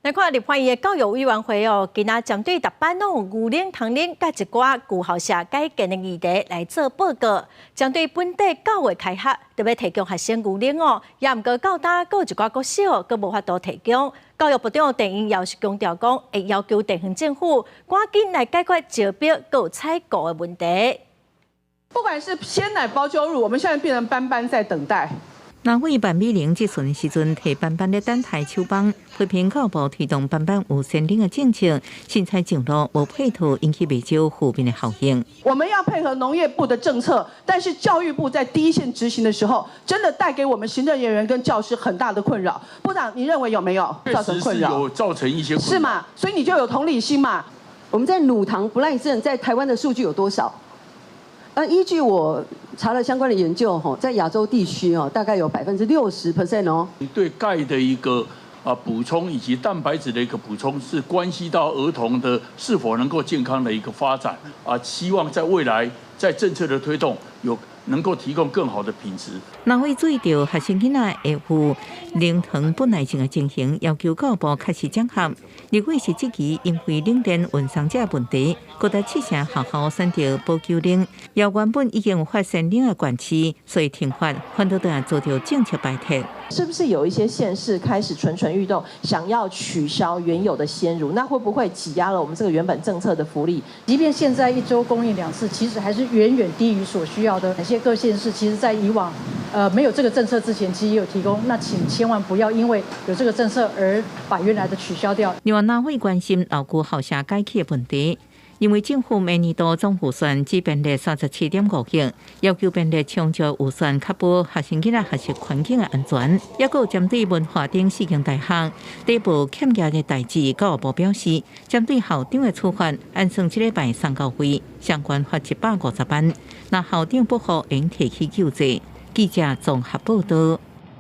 來看立法院的教育委員會哦，今仔針對逐擺攏有牛奶通奶佮一寡舊校舍改建的議題來做報告。針對本地九月開學，著欲提供學生牛奶哦，也毋過到今閣有一寡國小閣無法度提供。教育部長鄧英耀是強調講，會要求地方政府趕緊來解決招標閣有採購的問題。不管是鮮奶包鳩乳，我們現在變成班班在等待。立委范美玲質詢的時陣，提班班咧等待手枋，批評教育部推動班班有鮮奶的政策，凊彩上路無配套，引起袂少負面的效應。我們要配合農業部的政策，但是教育部在第一線執行的時候，真的帶給我們行政人員跟教師很大的困擾。部長，你認為有沒有造成困擾？有造成一些是嘛？所以你就有同理心嘛？我們在乳糖不耐症在台灣的數據有多少？依據我查了相關的研究，吼，在亞洲地區哦，大概有60% 哦。對鈣的一個啊補充以及蛋白質的一個補充，是關係到兒童的是否能夠健康的一個發展啊。希望在未來在政策的推動有能夠提供更好的品質。立委注意到學生囡仔會有乳糖不耐症的情形，要求教育部開始整合。立委是質疑因為冷鏈運送這個問題，閣有七成學校選擇保久奶，也原本已經有發鮮奶的縣市，所以停發，反倒都遭著政策排斥。是不是有一些縣市開始蠢蠢欲動，想要取消原有的鮮乳？那會不會擠壓了我們這個原本政策的福利？即便現在一周供應兩次，其實還是遠遠低於所需要的。那些各縣市其實在以往，沒有這個政策之前，其實也有提供。那請千萬不要因為有這個政策而把原來的取消掉。另外，立委關心老舊校舍改起的問題，因為政府明年度總預算只編列37.5億，要求編列充足預算，確保學生囡仔學習環境的安全。抑閣有針對文化頂四間大學底部欠額的代誌，教育部表示，針對校長的處罰，按算這禮拜送到位，相關罰150萬。若校長不服，會提起救濟。記者綜合報道。